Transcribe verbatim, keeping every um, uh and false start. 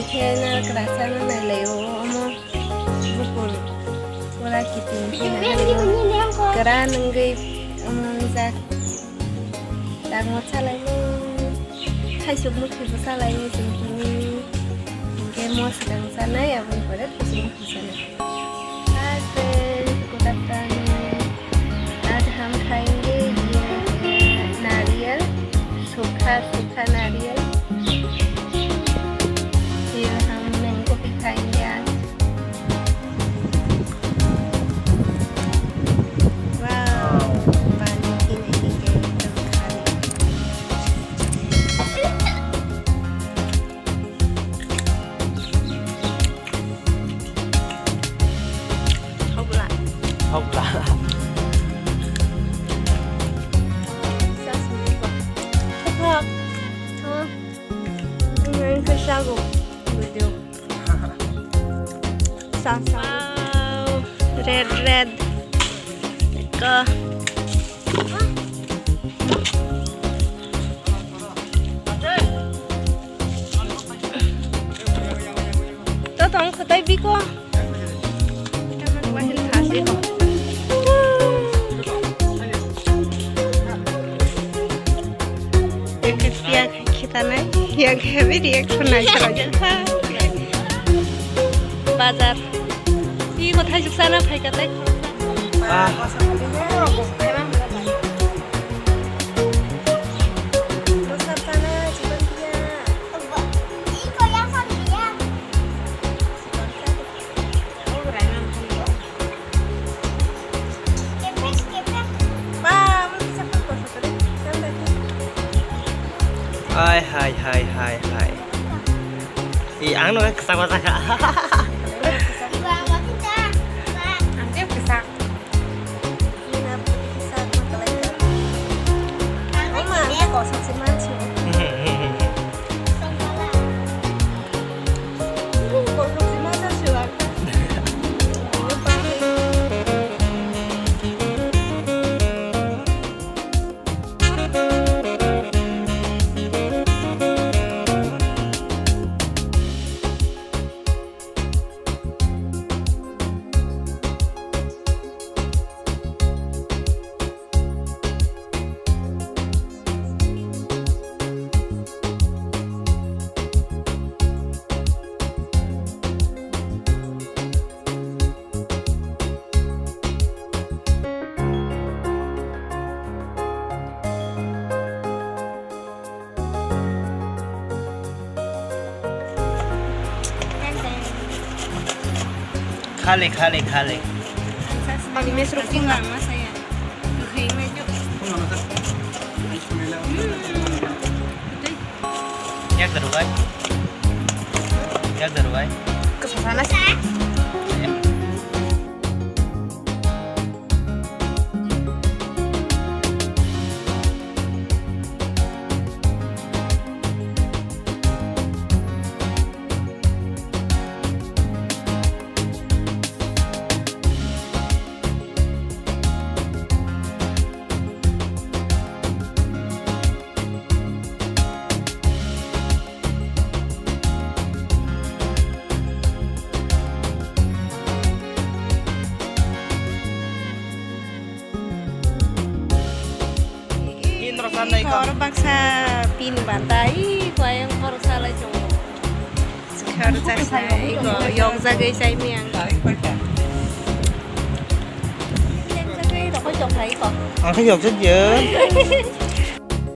Khe narwkra chana nailaio, omo bukur pura kiting khe nailaio. Kwran wngwi omo wngjak. Tangma chalaio, thaisuk mukhibo chalaio chwng tini. Hinkhe mo swkang chanai, aboni pore thaisuk mukhi chanai. Hi friends, good afternoon. आज हम खाएंगे ये, ये नारियल, सूखा, सूखा नारियल। फिर हम मैंगो भी खाएंगे आज। Wow, पानी पीने की एकदम खाली। Hopla. Hopla. Sa sumiko. Hopla. Hopla. Ngayon ko siya go. Video. Sa, sa. Wow. Red, red. Ito. To tong khatai biko. Ekhe piya khitanai, piya khe bi reaction nai khala. Bazar. Iko thaisuk sana phaika tai. Ah. Hai, hai, hai, hai, hai. Ih, ang no kesak kesak. Ang dia kesak. Khale, khale, khale. Ani mesro kung lang ma saya. Dukhai ma jo. Yak daru bai. Yak daru bai. Kesana sih. Khor baksa pin bandai, koyang khor salai chungo. Khor chasai, iko yok jagai chai miang. Yang jagai rokoi tong lai ko. Ang khe yok jak ya.